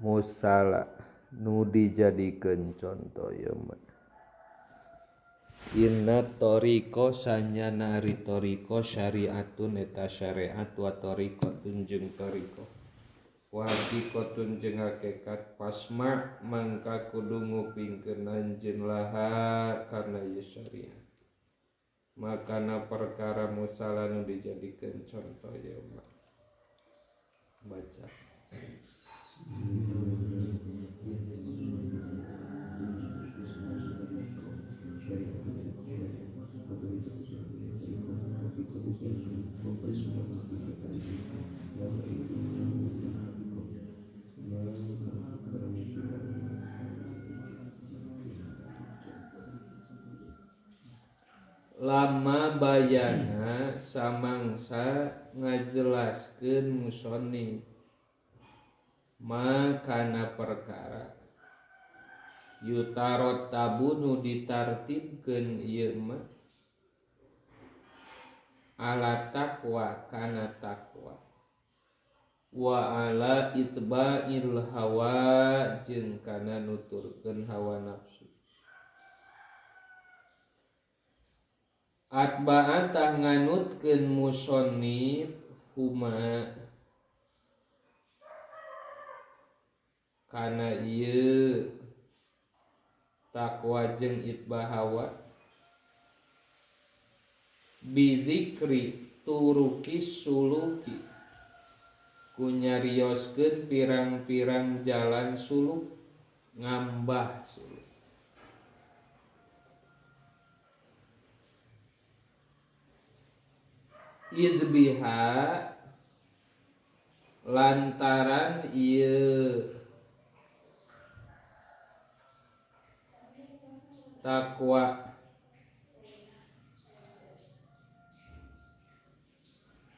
Musala nu dijadikeun conto ieu mah. Inna thariqa sanyana ari thariqa syariatun eta syariat wa thariqatun jeung thariqah wa haqiqatun jeung hakikat pasma mangka kudu ngupingkeun anjeun laha kana ieu syariat makana perkara musala nu dijadikeun conto ieu mah. Baca. Lama bayana samangsa ngajelaskeun musonif makana perkara yutarottabu nu ditartibkeun ieu mah ala taqwa kana taqwa wa ala itba'il hawa jeung kana nuturkeun hawa nafsu. Atba'an tah nganutkeun musonif huma kana ieu takwa jeung itba hawa bizikri turuki suluki ku nyarioskeun pirang-pirang jalan suluk ngambah suluk. Idbiha lantaran ieu takwa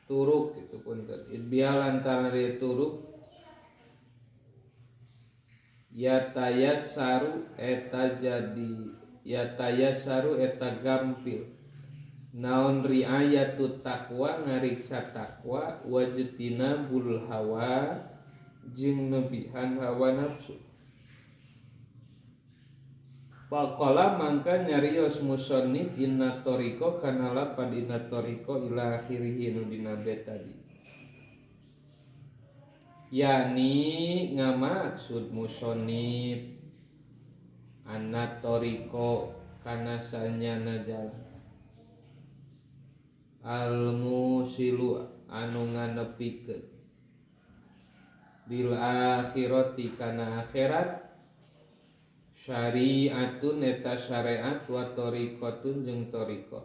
turuk itu punten idbiha lantaran ieu turuk yatayassaru eta jadi yatayassaru eta gampil naon riayatut taqwa ngariksa takwa wajtinabul hawa jeung nebihan hawa nafsu. Faqala mangka nyarios musannif inna thariqa kana lapan inna thariqa ila akhirih nu dina bait tadi. Yani ngamaksud musannif anna thariqa kana sanyana jalan al-musilu anu nganepikeun bil akhirati kana akhirat syariatun eta syariat wa thariqatun jeung thariqah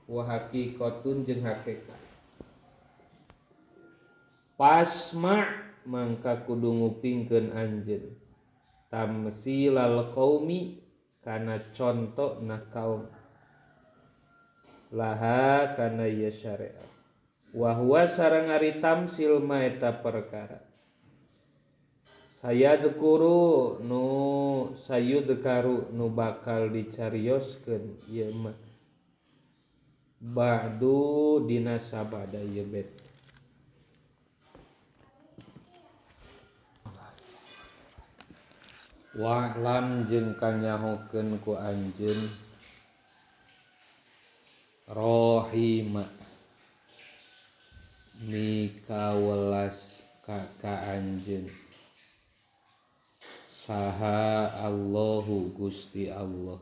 wa haqiqatun jeung hakikat. Pasma mangka kudu ngupingkeun anjeun tamsilal qaumi kana contona kaum laha kana ieu syariat wa huwa sareng ari tamsil ma eta perkara sayadkuru nu sayudkaru nu bakal dicarioskeun ieu mah ba'du dina sabada ieu bet. Wa'lam jeung kanyahokeun ku anjeun rohima mikawelas ka anjeun saha Allahu Gusti Allah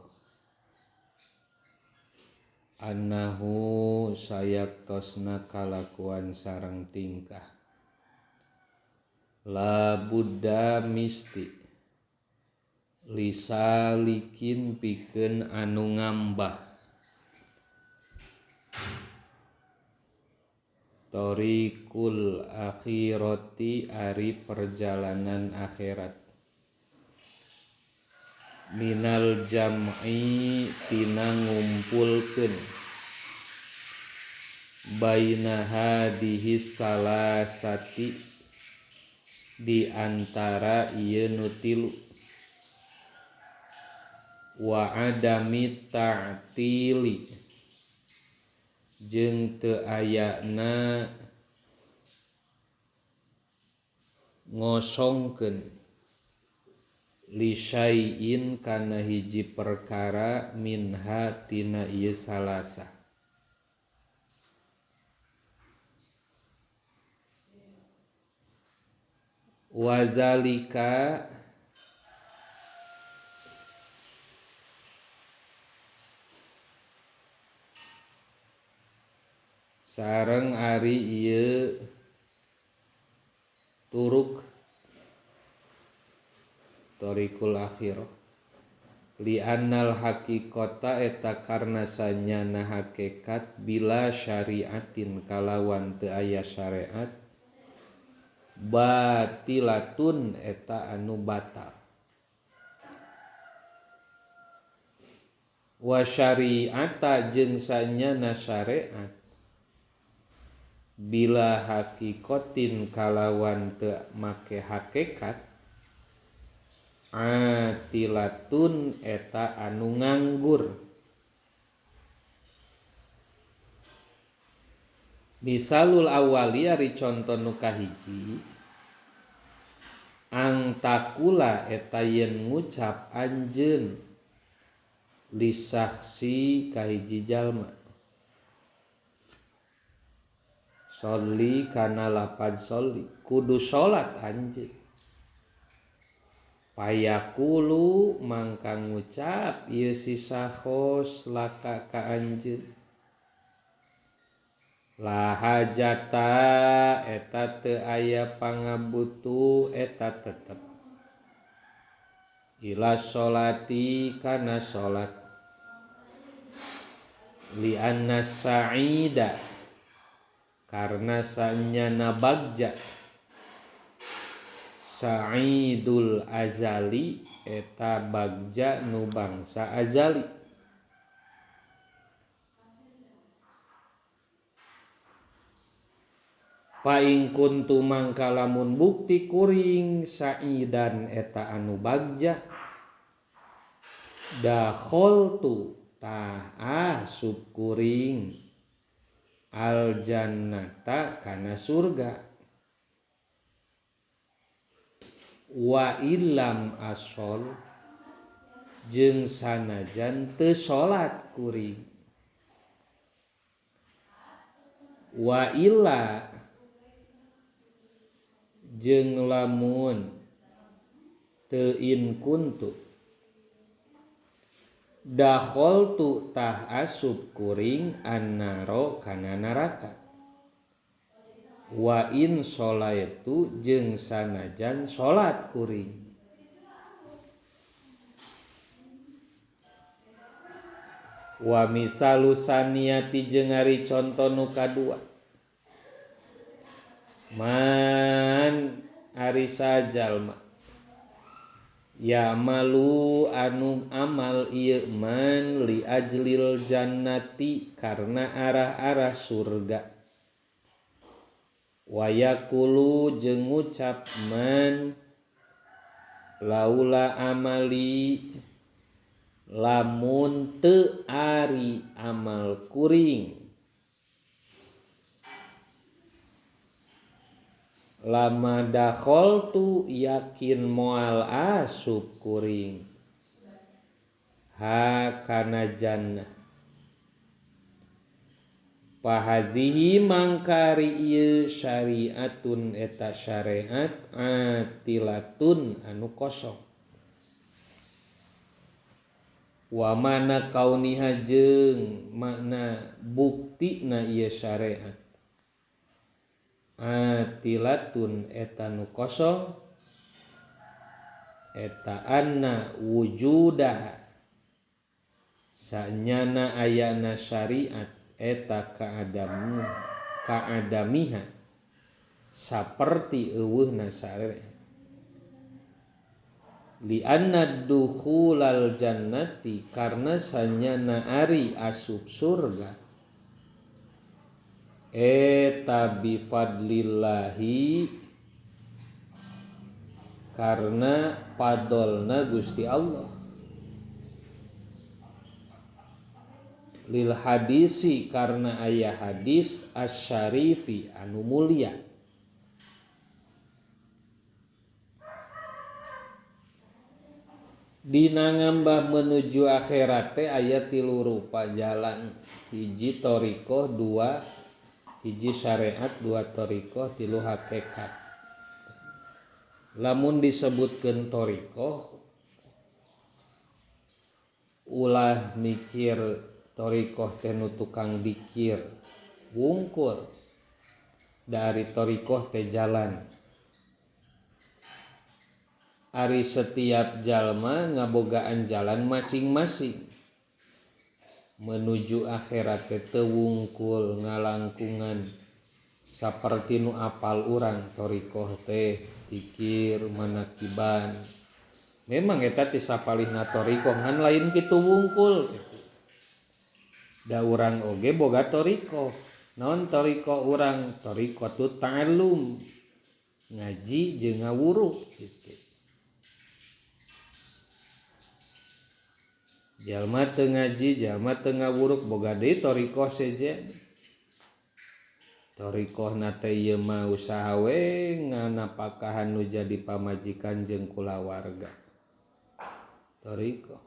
annahu sayaktosna kalakuan sareng tingkah la buddha misti lisalikin pikeun anu ngambah thariqul akhirati ari perjalanan akhirat minal jam'i tina ngumpulkeun baina hadhihi salasati di antara ieu nu tilu wa adami ta'tili jeung teu ayana Ngosongkeun li syai'in kana hiji perkara minha tina ieu salasa. Wadzalika sareng ari ieu turuk thoriqul akhirah li annal haqiqata eta karna sanyana hakikat bila syariatin kalawan teu aya syariat batilatun eta anu batal wa syariata jeung sanyana syariat bila hakikotin kalawan teu make hakikat atilatun eta anu nganggur. Misalul awali ari conto nu kahiji angtakula eta yen ngucap anjeun lisaksi kahiji jalma sholli kana lapad sholli kudu salat anjeun payaqulu mangka ngucap ieu si sahos laka ka anjeun la hajata eta teu aya pangabutuh eta tetep ila sholati kana salat li anna sa'ida karena sanyana bagja sa'idul azali eta bagja nu bangsa azali. Paing kuntu mangka lamun bukti kuring sa'idan eta anu bagja dakholtu tah asup kuring al jannata kana surga wa illam asol jeung sanajan teu salat kuring wa illa jeung lamun teu in kuntu dakholtu tah asup kuring annaro kana neraka wa in sholaitu jeung sanajan salat kuring. Wa misalu saniyati jeung ari conto nu kadua man ari sajalma ya malu anu amal ieu man li ajlil jannati karena arah-arah surga wa yaqulu jeung ngucap man laula amali lamun teu ari amal kuring lama dakholtu yakin moal asup kuring ha kana jannah pahadihi mangkari ieu syariatun eta syariat atilatun anu kosong wa mana kauniha jeung makna buktina ieu syariat atilatun eta nu kosong eta anna wujudaha sanyana ayana syariat eta kaadamu kaadamiha saperti eueuhna syariat li anna dukhulal jannati karena sanyana ari asup surga eta bifadlillahi karena padolna Gusti Allah lil hadisi karena aya hadis asyarifi anu mulia Dina ngambah menuju akhirat teh aya tilu rupa jalan. Hiji thariqah, dua hiji syariat, dua thariqah, tilu hakikat. Lamun disebutkeun thariqah ulah mikir thariqah teh nu tukang dikir wungkul. Dari thariqah teh jalan. Ari setiap jalma ngabogaan jalan masing-masing menuju akhirat teh teu wungkul ngalangkungan saperti nu apal urang thariqah teh dikir manakiban. Memang eta ti sapalihna thariqah ngan lain kitu wungkul gitu. Da urang oge boga thariqah. Naon thariqah urang? Thariqah tu ta'allum, ngaji jeung ngawuruk gitu. Jalma teu ngaji, jalma teu ngawuruk boga deui thariqah sejen. Thariqahna teh ieu mah usaha we nganapakahan nu jadi pamajikan jeung kulawarga. Thariqah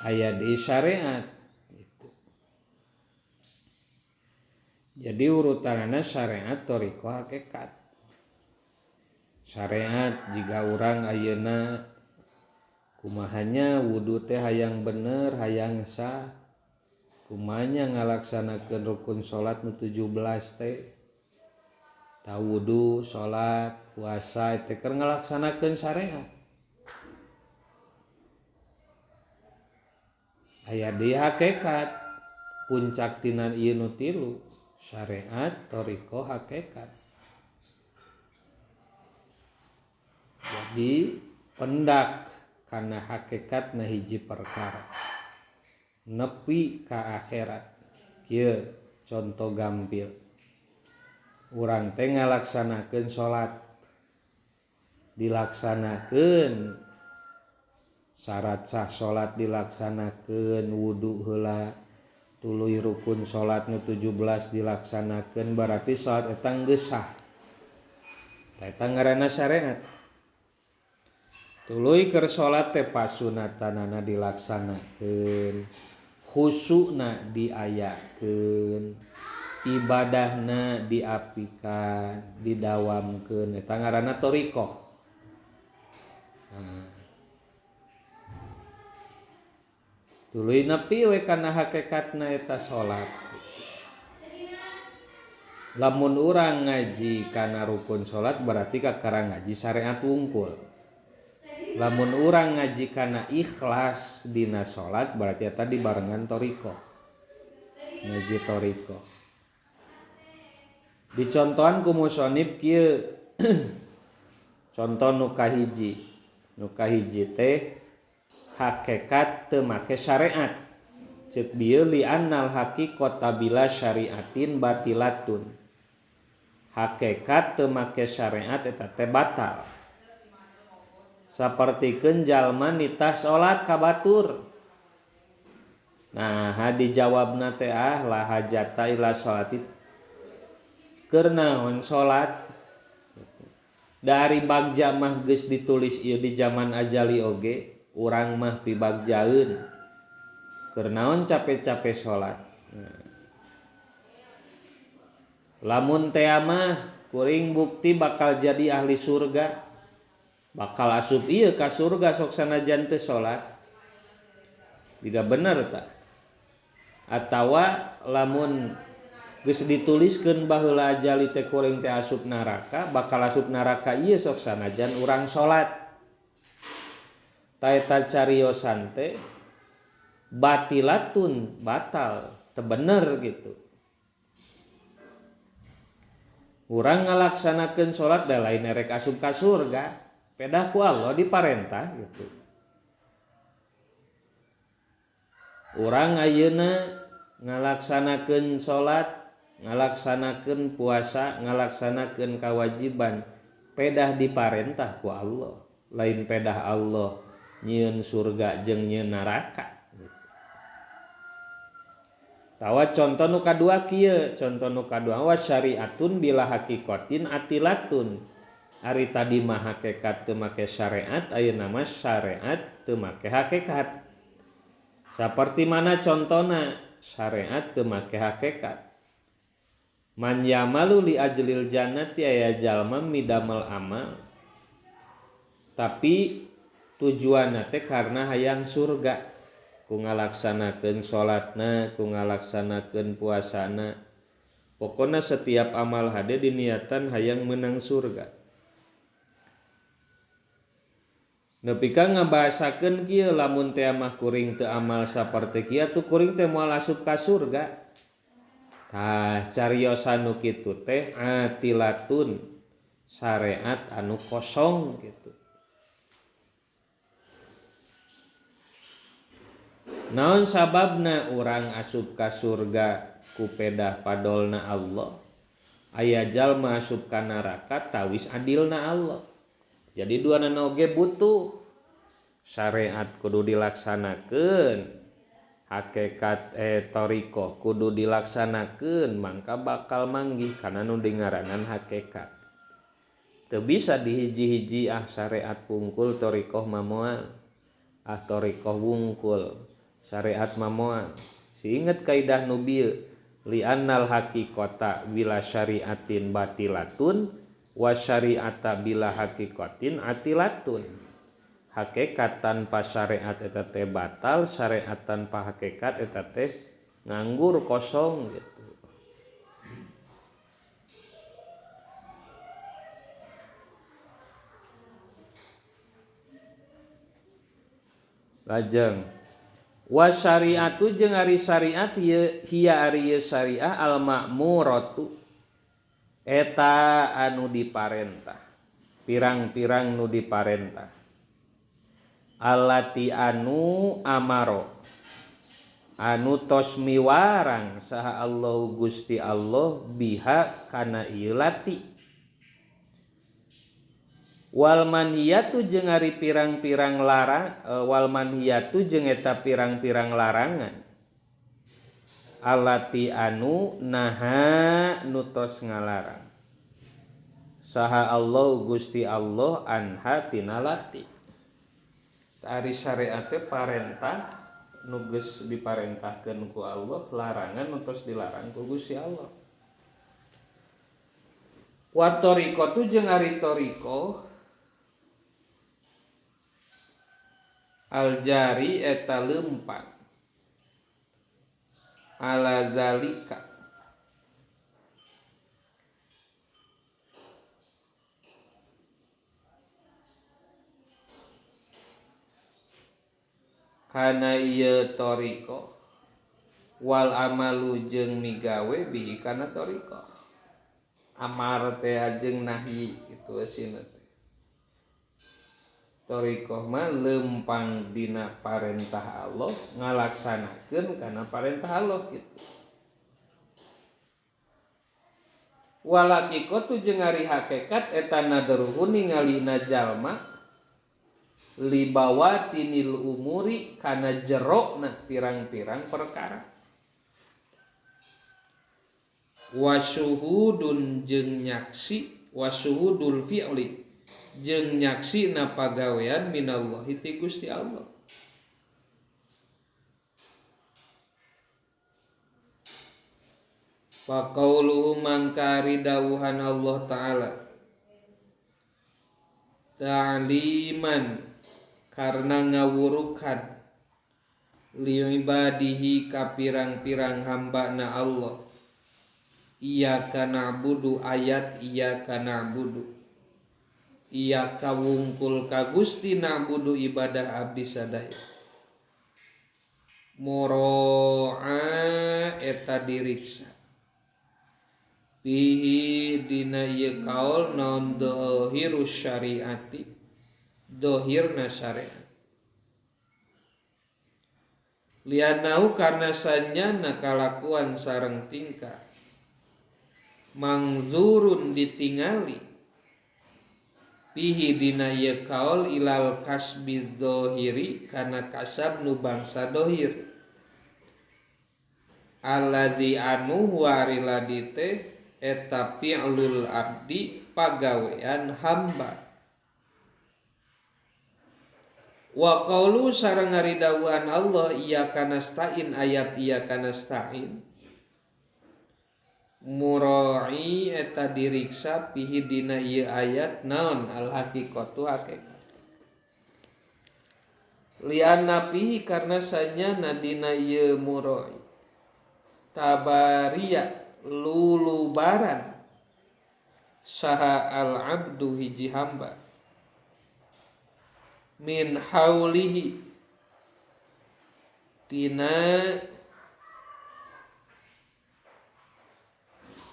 aya di syariat gitu. Jadi urutanana syariat, thariqah, hakikat. Syariat jika urang ayeuna kumahanya wudu teh hayang bener, hayang sah. Kumahanya ngalaksanakeun rukun salat nu 17 teh. Ta wudu, salat, puasa teh keur ngalaksanakeun syariat. Aya deui hakikat, puncak tina ieu nu tilu, syariat, thariqah, hakikat. Jadi pendak karena hakikat na hiji perkara nepi ka akhirat. Kieu contoh gampil, urang teh ngalaksanakeun salat, dilaksanakeun syarat sah salat dilaksanakeun, wudu heula tuluy rukun salat nu 17 dilaksanakeun, berarti salat eta geus sah. Eta ngaranna syariat. Tuluy keur salat teh pasunatanana dilaksanakeun, khusukna diayakeun, ibadahna diapikan, didawamkeun, eta ngaranna thariqah. Nah, tuluy nepi we kana hakikatna eta salat. Lamun urang ngaji kana rukun salat berarti kakara ngaji syariat wungkul. Lamun urang ngaji kana ikhlas dina salat berarti eta dibarengan thariqah. Ngaji thariqah. Dicontohan ku musonib kieu. Contoh nu kahiji. Nu kahiji teh hakikat teu make syariat. Ceuk bieu li annal haqiqata bila syariatin batilatun. Hakikat teu make syariat eta teh batal. Sapertikeun jalma nitah salat ka batur. Nah, dijawabna teh ah la hajata ila salati. Keur naon salat? Dari bagja mah geus ditulis ieu di zaman ajali oge, urang mah pibagjaeun. Keur naon cape-cape salat? Nah. Lamun teh mah kuring bukti bakal jadi ahli surga. Bakal asup ieu ka surga sok sanajan teu salat. Tidak bener tah. Atawa lamun geus dituliskeun baheula ajali teh kuring teh asup neraka, bakal asup neraka ieu sok sanajan urang salat. Ta eta cariosan teh batilatun, batal, teu bener gitu. Urang ngalaksanakeun salat da lain erek asup ka surga. Pedah ku Allah diparentah gitu. Urang ayeuna ngalaksanakeun salat, ngalaksanakeun puasa, ngalaksanakeun kewajiban, pedah diparentah ku Allah. Lain pedah Allah nyieun surga jeung nyieun neraka. Tawa contoh nu kadua kieu, contoh nu kadua wa syariatun bila haqiqatin atilatun. Ari tadi mah hakikat teu make syariat, ayeuna mah syariat teu make hakikat. Saperti mana contona syariat teu make hakikat. Man yamalu li ajlil jannati aya jalma midamel amal tapi tujuanna teh karena hayang surga, ku ngalaksanakeun salatna, ku ngalaksanakeun puasana. Pokona setiap amal hade diniatan hayang menang surga. Nepi ka ngabahasakeun kieu lamun teh mah kuring teu amal saperti kieu atuh kuring teh moal asup ka surga. Tah cariosan nu kitu teh atilatun syariat anu kosong gitu. Naon sababna urang asup ka surga ku pedah padolna Allah, aya jalma asup ka neraka tawis adilna Allah. Jadi duanana oge butuh syariat kudu dilaksanakeun, hakikat thariqah kudu dilaksanakeun, mangka bakal manggih kana nu dingaranan hakikat. Teu bisa dihiji-hiji ah syariat wungkul thariqah mah moal, ah thariqah wungkul syariat mah moal. Si inget kaidah nu bieu, li'annal haqiqata bila syariatin batilatun wa syariata bila haqiqatin atilatun. Hakikat tanpa syariat eta teh batal, syariat tanpa hakikat eta teh nganggur kosong gitu. Lajeng wa syariatu jeung ari syariat ieu hiya ari ieu syariah al ma'muratu eta anu diparentah, pirang-pirang nu diparentah, allati anu amaro anu tos miwarang saha Allah Gusti Allah biha kana ieu lati, wal manhiyatu jeung ari pirang-pirang larang, wal manhiyatu jeung eta pirang-pirang larangan allati anu naha nu tos ngalarang saha Allah Gusti Allah anha tina lati. Ari syariat teh parentah nu geus diparentahkeun ku Allah, larangan nu tos dilarang ku Gusti Allah. Wa thariqatu jeung ari thariqah aljari eta leumpang ala zalika kana ieu thariqah wal amalu jeung migawe bihi kana thariqah. Amar teh jeung nahyi kitu eusina teh. Thariqah mah lempang dina parentah Allah, ngalaksanakeun kana parentah Allah kitu. Walaqiqatu jeung ari hakikat eta nadruhu ningalina jalma libawatinil umuri kana jerokna pirang-pirang perkara. Wasuhudun jeung nyaksi, wasuhudul fi'li jeung nyaksi na pagawean minallahi ti Gusti Allah. Fa qauluhu mangkari dawuhan Allah Ta'ala ta'liman karena ngawurukan liibadihi ka pirang-pirang hamba na Allah. Iyyaka na'budu ayat iyyaka na'budu, iyyaka wungkul ka Gusti na'budu ibadah abdi sadaya. Moro'a eta diriksa bihi dina ieu kaul naon dohirus syariati, dohirna syariat. Lianau karena sanyana kalakuan sareng tingkah mangzurun ditingali pihi dina ieu kaul ilal kasbi dohiri kana kasab nu bangsa dohir alladzi anu wariladi teh eta fi'lul abdi pagawean hamba. Wa qaulu sareng ari dawuhan Allah iyyaka nasta'in ayat iyyaka nasta'in mura'i eta diriksa pihi dina ieu ayat naon al haqiqatu hakikat. Lianna pihi karna sanyana dina ieu mura'i tabaria lulubaran saha al abdu hiji hamba min haulihi tina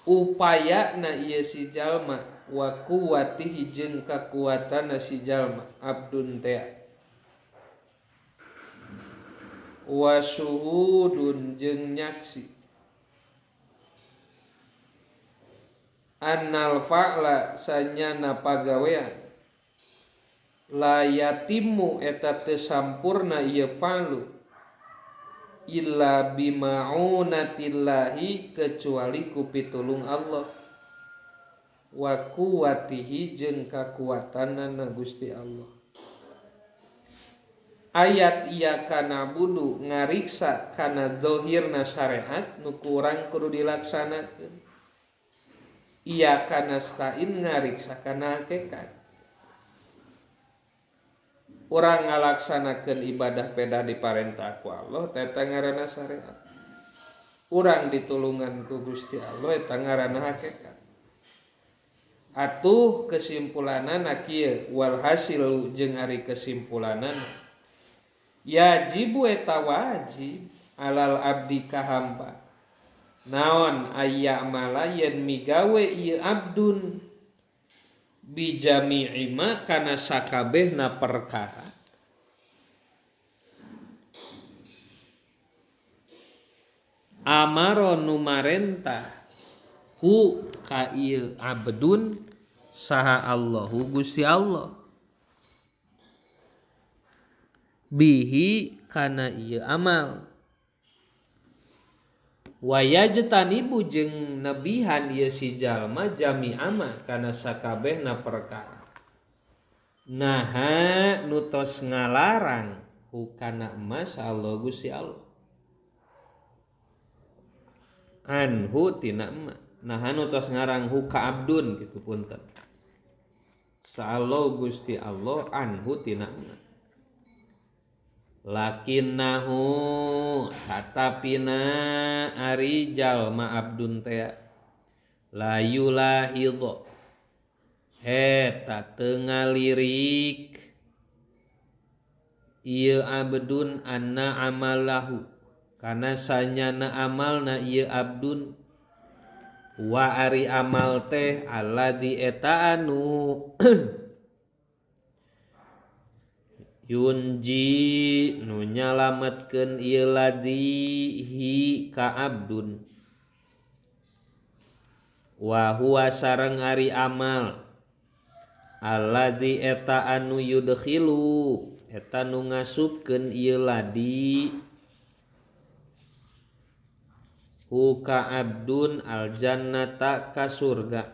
upaya na ieu si jalma wa quwwatihi jeung kakuatanna si jalma abdun teh wa syuhudun jeung nyaksi annal fa'la sanyana pagawean la yatimu eta teu sampurna ieu fa'lu illa bima'unatillahi kecuali ku pitulung Allah wa quwwatihi jeung kakuatanna Gusti Allah. Ayat iyyaka na'budu ngariksa kana zahirna syariat nu kurang kudu dilaksanakeun. Iyyaka nasta'in ngariksa kana hakikat. Urang ngalaksanakeun ibadah pedah diparentah ku Allah eta ngaranna syariat. Urang ditulungan ku Gusti Allah eta ngaranna hakikat. Atuh kesimpulanana kieu wal hasil jeung ari kesimpulanana yajibu eta wajib alal abdi ka hamba naon aya amala yen migawe ieu abdun bijami'i ma kana sakabehna perkara amaro nu marentah hu ka ieu abdun saha Allahu Gusti Allah bihi kana ieu amal wayajtanibu jeung nebihan ieu si jalma jami'ama kana sakabehna perkara naha nu tos ngalarang hukana emas Allah Gusti Allah anhu tina emak naha nu tos ngarang huka abdun kitu punten saallah Gusti Allah anhu tina emak lakinnahu tatapina ari jalma abdun teh la yulahidho eta teu ngalirik ieu abdun anna amalahu kana sanyana amalna ieu abdun wa ari amal teh alladzi eta anu yunji nu nyalametkeun ieu ladzi hi ka abdun wa huwa sareng ari amal alladzi eta anu yudkhilu eta nu ngasupkeun ieu ladzi hu ka abdun aljannata ka surga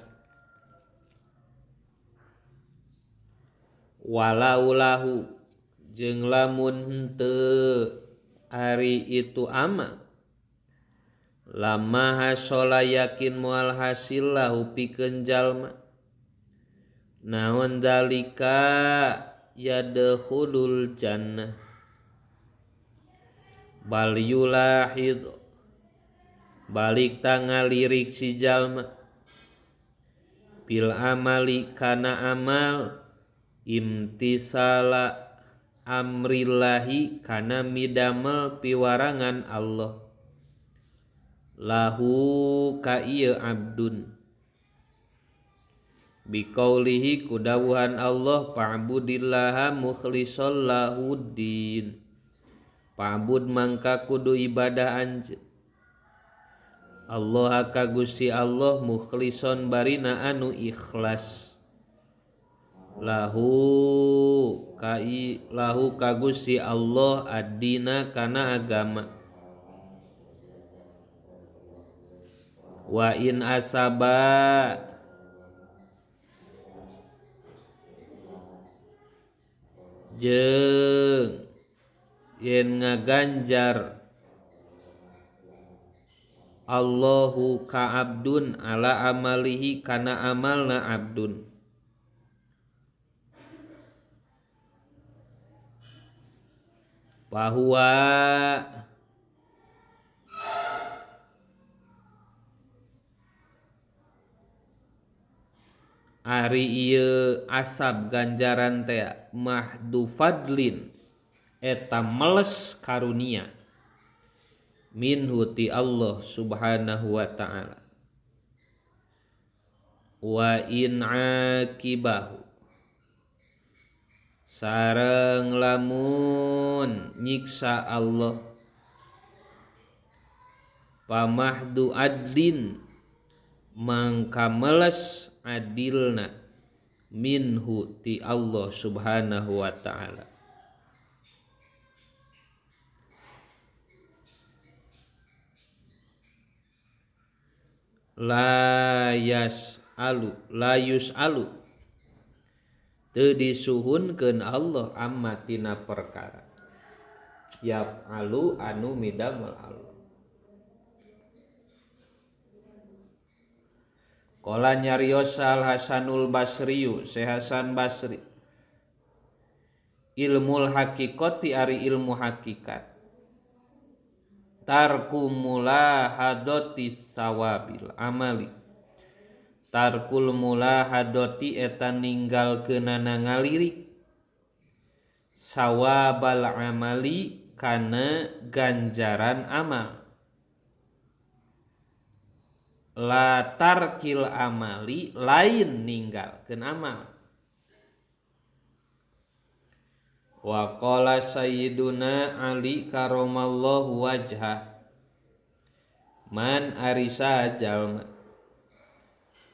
walaulahu jeung lamun henteu ari itu amal lama hasola yakin moal hasil lahu pikeun jalma naon dalika yadkhulul jannah bal yulahid balik tangalirik si jalma bil amali kana amal imtisala amrillahi kana midamel piwarangan Allah lahu ka ieu abdun biqaulihi kudawuhan Allah fa'budillaha mukhlishal lahuddin pa'bud mangka kudu ibadah anjeun Allah ka Gusti Allah mukhlishon barina anu ikhlas lahu kai lahu ka Gusti Allah addina kana agama wa in asaba Jeung yen ngaganjar Allahu ka abdun ala amalihi kana amalna abdun bahwa ari ieu asab ganjaran teh mahdu fadlin eta meles karunia minhu ti Allah subhanahu wa ta'ala wa in akibahu sareng lamun nyiksa Allah pamahdu adlin mangka meles adilna minhu ti Allah subhanahu wa ta'ala. La yas'alu la yus'alu teu disuhunkeun Allah amma tina perkara yaf'alu anu midamel Allah. Qala nyarios Al Hasanul Basriyu Syekh Hasan Basri ilmul haqiqati ari ilmu hakikat tarku mulahadati sawabil amali tarkul mulahadati eta ninggalkeunana ngalirik sawabal amali kana ganjaran amal la tarkil amali lain ninggalkeun amal. Wa qala sayyiduna Ali karamallahu wajhah man arisa jalma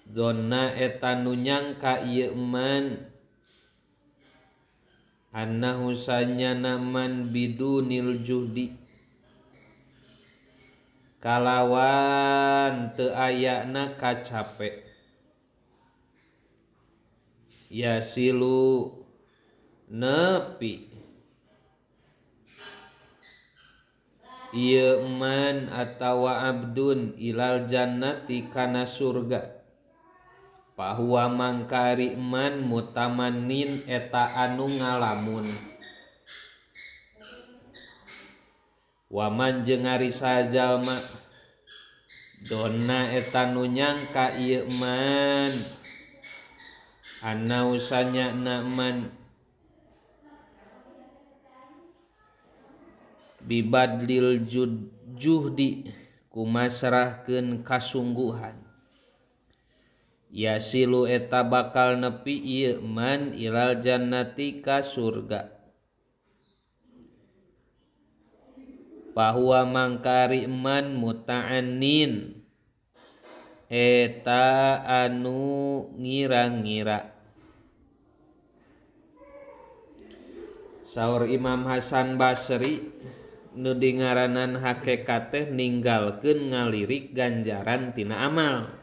zonna eta nu nyangka ieu man annahu sanyana man bidunil juhdi kalawan teu ayana kacape yasilu nepi ieu man atawa abdun ilal jannati kana surga pahuwa mangkari man mutamanin eta anu ngalamun waman jeung ari sajalma dona eta nu nyangka ieu man anna usanyana man bibadlil juhdi kumasrahkeun kasungguhan yasilu eta bakal nepi ieu man ilal jannati ka surga pahuwa mangkari man muta'annin eta anu ngira-ngira. Saur Imam Hasan Basri nu dingaranan hakikat teh ninggalkeun ngalirik ganjaran tina amal.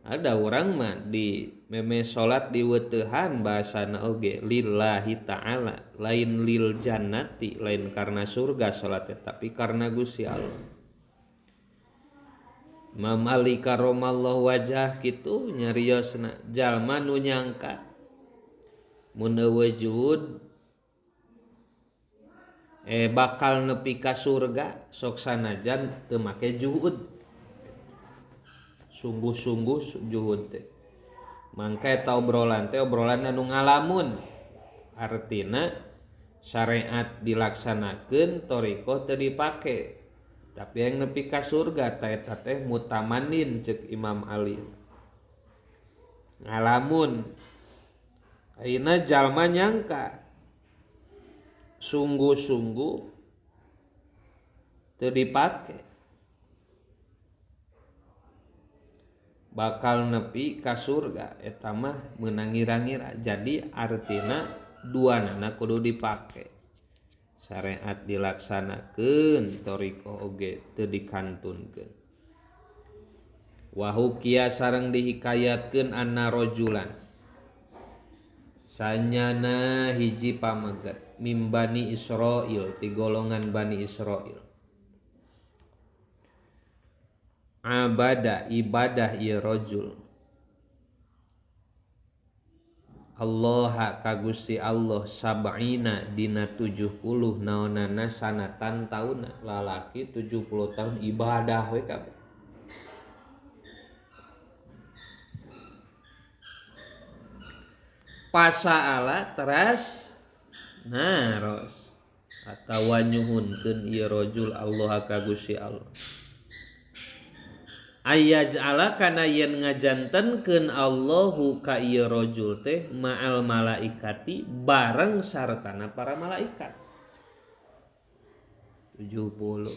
Ada urang mah di meme salat diweteuhan bahasana oge lillahi ta'ala, lain lil jannati, lain karena surga salat tapi karena Gusti Allah. Imam Ali karamallahu wajah kitu nyariosna jalma nu nyangka mun eueuh juhud bakal nepi ka surga sok sanajan teu make juhud sungguh-sungguh juhud teh mangka eta obrolan teh obrolan anu ngalamun artina syariat dilaksanakeun thariqah teu dipake tapi yang nepi ka surga ta eta teh mutamanin ceuk Imam Ali ngalamun. Ayeuna jalma nyangka sungguh-sungguh teu dipake bakal nepi ka surga eta mah meunang ngira-ngira. Jadi artina duanana kudu dipake syariat dilaksanakeun thariqah oge teu dikantunkeun. Wa hukiya sareng dihikayatkeun anna rajulan Sanyana hiji pamegat mim Bani Israil ti golongan Bani Israil. Abada ibadah ieu rajul Allah ka Gusti Allah sab'ina dina 70 naonana sanatan tauna lalaki 70 tahun ibadah we kabeh. Pasaala teras naros atawa nyuhunkeun ieu rajul Allah ka Gusti Allah. Ayaj'ala kana yen ngajantenkeun Allahu ka ieu rajul teh ma'al malaikati bareng sartana para malaikat. 70.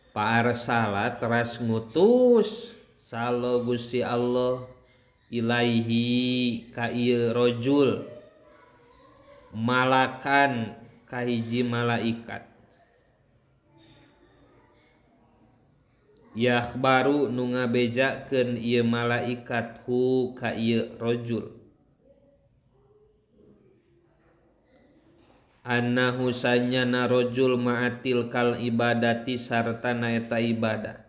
Paarsala teras ngutus salo Gusti Allah ilaihi ka ieu rajul malakan ka hiji malaikat. Yakhbaru nu ngabejakeun ieu malaikat hu ka ieu rajul annahu sanyana rajul ma'atil kal ibadati sartana eta ibadah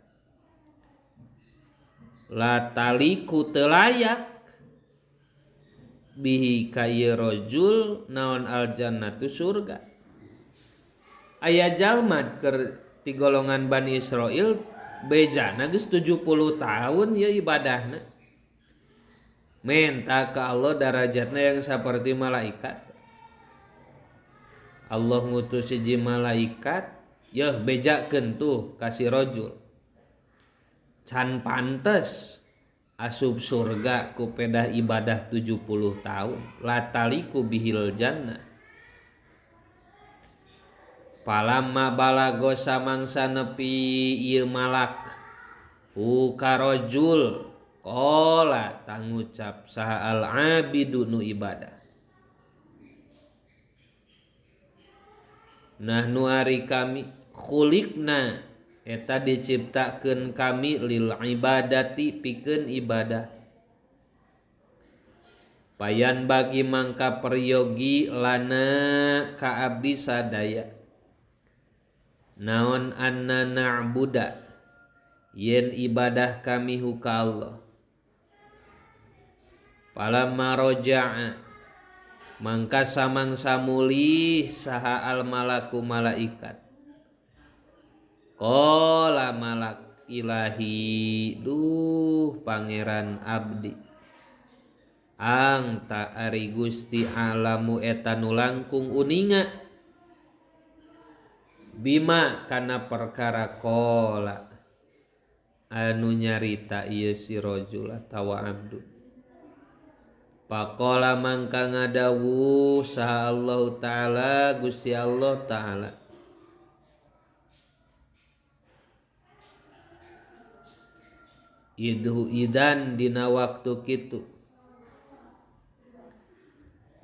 la taliku teu layak bihi ka ieu rajul naon aljannatu surga. Aya jalma keur ti golongan Bani Israil bejana geus 70 tahun ya ibadahna. Minta ke Allah darajatna yang seperti malaikat. Allah ngutus hiji malaikat, yeuh bejakeun tuh ka si rajul. Can pantes asup surga ku pedah ibadah 70 tahun, lataliku bihil jannah. Palamma balago samangsa nepi ieu malak hu karajul qala tangucap saha al abidu nu ibadah. Nah nu ari kami khuliqna eta diciptakeun kami lil ibadati pikeun ibadah. Payan bagi mangka peryogi lana ka abdi sadaya. Naon anna na'buda yen ibadah kami hu ka Allah. Palamma roja'a mangka samangsa mulih saha al malaku malaikat. Qala malak ilahi duh pangeran abdi angta ari Gusti alamu eta nu langkung uninga bima kana perkara qala anu nyarita ieu si rajul atawa abdu. Faqala mangka ngadawuh saha Allah taala Gusti Allah taala idhu idan dina waktu kitu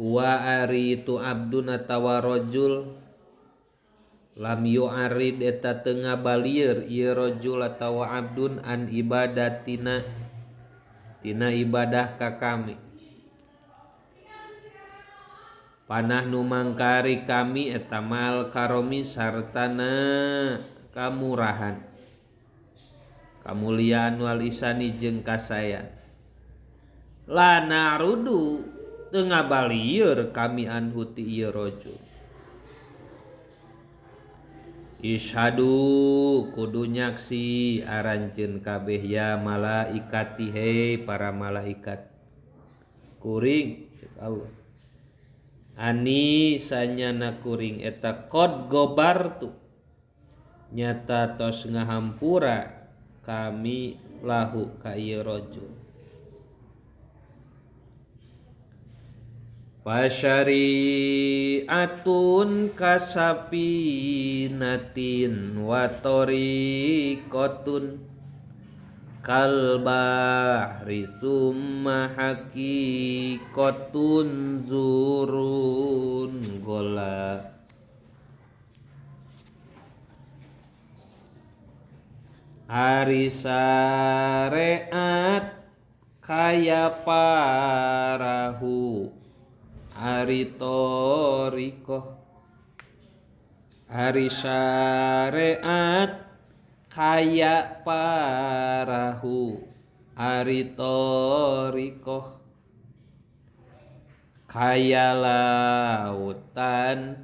wa ari itu abdun atawa rajul lam yu'arid eta teu ngabalieur ieu rajul atawa abdun an ibadatina tina ibadah ka kami. Panah nu mangkari kami eta mal karomi sartana kamurahan kamuliaan wal isani jeung kasayan lana rudu teu ngabalieur kami anhu ti ieu rajul. Isyhadu kudu nyaksi aranjeun kabeh ya malaikati hei para malaikat kuring cek Allah ani sanyana kuring eta qad gobartu nyata tos ngahampura kami lahu ka ieu rajul. Pasyariatun kasapinatin wa tariqatun kal bahri summa haqiqatun zurun gola. Ari syariat kaya parahu ari thariqah ari syariat kaya parahu ari thariqah kaya lautan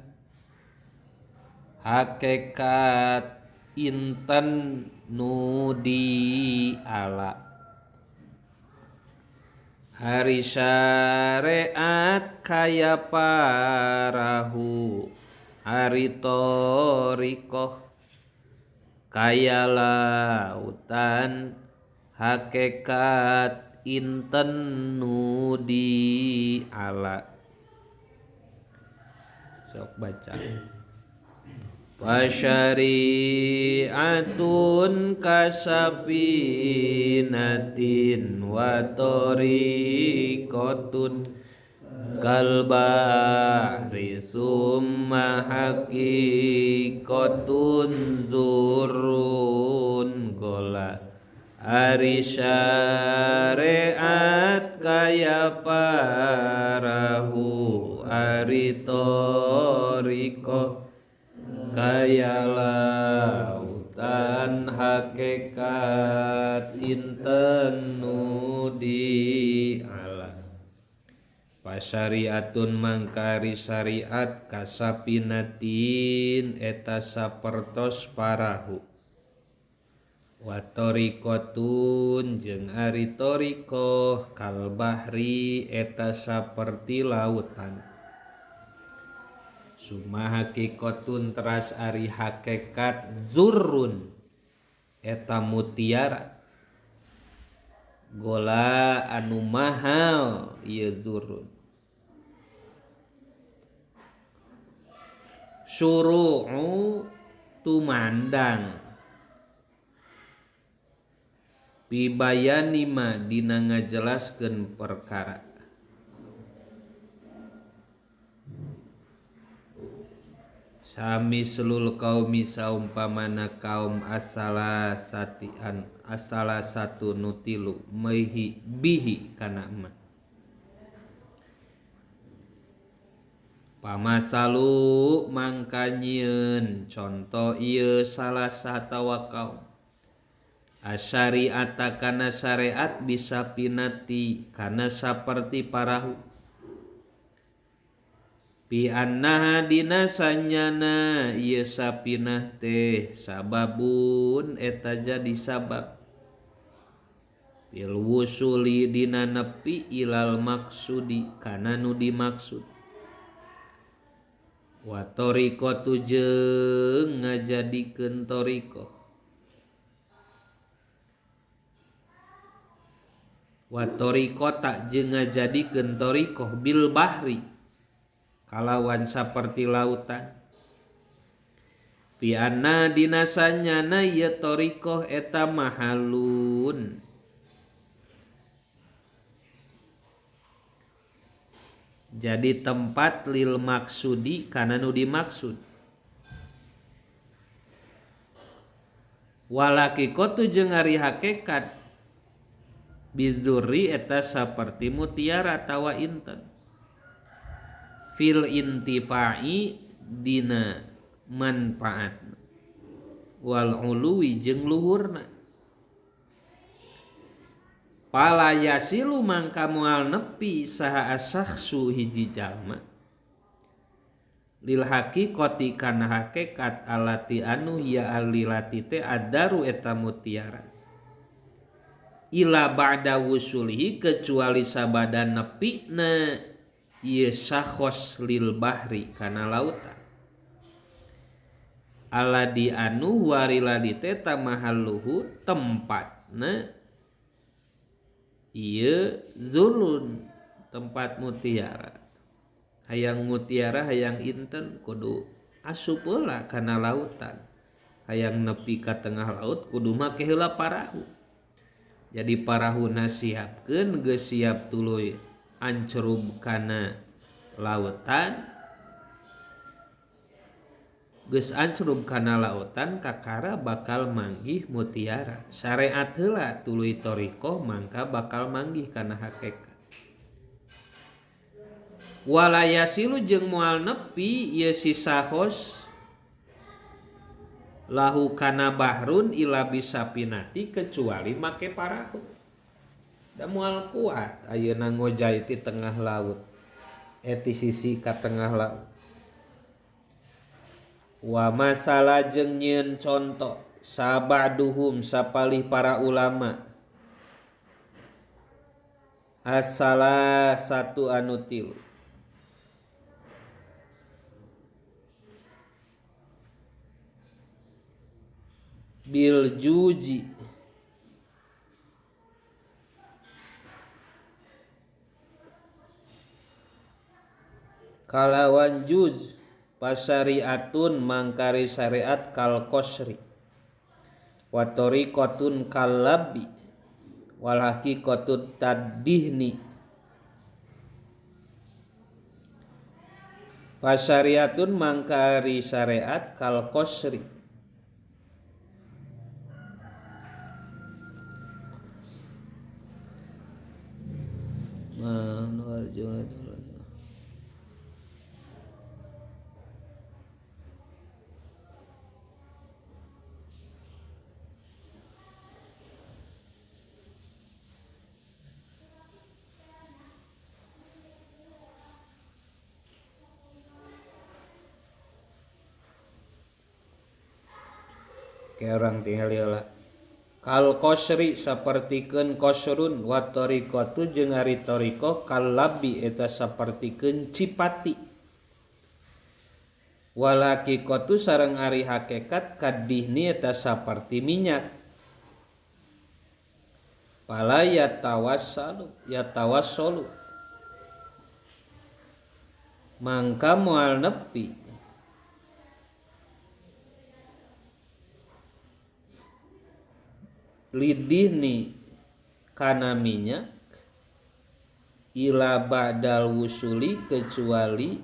hakikat inten nu di ala. Ari syariat kaya parahu ari thariqah kaya lautan hakikat inten nu di ala. Sok baca. Wasyari'atun kasabinatin wa tariqatun kal bahri summa haqiqatun zurrun gola. Ari syariat kaya parahu ari thariqah kaya lautan hakikat inten nu di ala. Pasyariatun mangkari syariat kasapinatin eta sapertos parahu wa thariqatun jeung ari thariqah kal bahri eta saperti lautan. Summa haqiqatun teras ari hakikat zurrun eta mutiara gola anu mahal ieu zurrun. Syuru'u tumandang pibayani ma dina ngajelaskeun perkara. Sami selul kaumi saumpamana kaum asala satian asala satu nutilu maihi bihi kana ma. Pamasalu mangka nyieun conto ieu salah satawa kaum asyariata kana syariat bisa pinati kana saperti parahu. Bi annaha dina sanyana ieu sapinah teh sababun eta jadi sabab bil wusuli dina nepi ilal maksudi kana nu dimaksud. Wa thariqatu jeung ngajadikeun thariqah. Wa thariqata jeung ngajadikeun thariqah bil bahri kalawan saperti lautan. Piana dina sanyana ieu thariqah eta mahalun jadi tempat lil maksudi kana nu dimaksud. Walaqiqatu jeung ari hakikat bizurri eta saperti mutiara atawa inten fil intifa'i dina manfaat wal uluwi jeung luhurna. Pala yasilu mangka moal nepi saha asakhsu hiji jalma lil haqiqati kana hakikat alati anu hiya alilati teh adaru eta mutiara ila ba'da wusulihi kecuali sabada nepina ieu sakhos lil bahri kana lautan aladi anu wariladi teh tamahalluhu tempatna ieu zulun tempat mutiara. Hayang mutiara hayang inten kudu asup heula kana lautan. Hayang nepi ka tengah laut kudu make heula parahu. Jadi parahuna siapkeun geus siap tuluy ancerub kana lautan. Geus ancrub kana lautan kakara bakal manggih mutiara. Syariat heula tuluy thariqah mangka bakal manggih kana hakikat. Wala yasilu jeung moal nepi ieu si sahos lahu kana bahrun ila bisapinati kecuali make parahu. Da moal kuat ayeuna ngojay ti tengah laut. Ti sisi ka tengah laut. Wa masalah jeung nyieun conto sabaduhum sapalih para ulama asala satu anu tilu bil juji kalawan juz pasyariatun mangkari syariat kal qasri wa tariqatun kalabi wal haqiqatut tadihni. Pasyariatun mangkari syariat kal qasri kayak orang tinggal lah. Kal qasri sapertikeun qasrun wa tariqatu jeung ari tariqah kalabi eta sapertikeun cipati. Wal haqiqatu sareng ari hakikat kadihni eta saperti minyak. Fala yatawassalu yatawassalu mangka moal nepi lidihni kana minyak ila ba'dal wusuli kecuali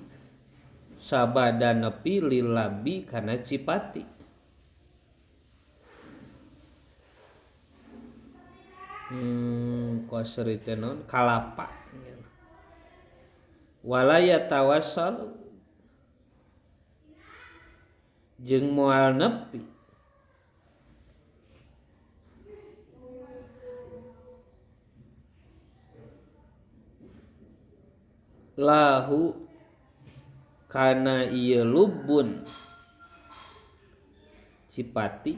sabada nepi lilabi kana cipati. Qasri teh naon kalapa. Wala yatawassalu jeung moal nepi lahu kana ieu lubun cipati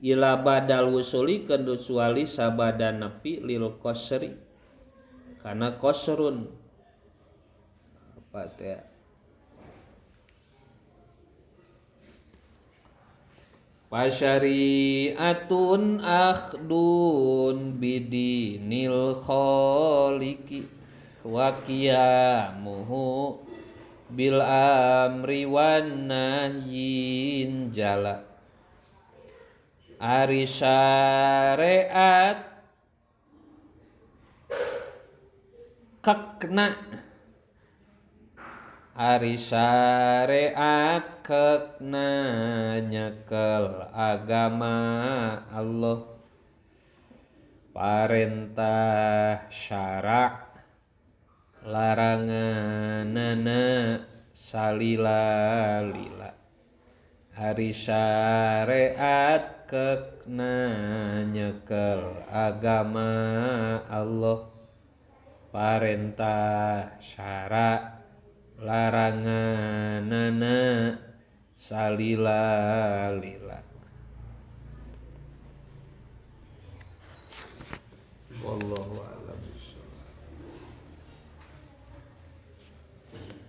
ila badal wusuli kecuali sabada nepi lil qasri kana qasrun apa teh pasyariatun akhdun bidinil khaliqi wa qiyamuhu bil amri wan nahyin jala. Ari syariat kekna, ari syariat kekna nyekel agama Allah, parentah syarak laranganana salila-lila. Ari syariat kekna nyekel agama Allah, parentah syarak laranganana salila-lila. Wallahu a'lam bishawab.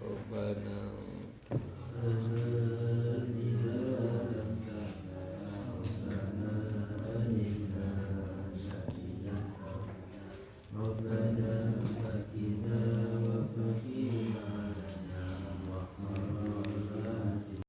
Rabbana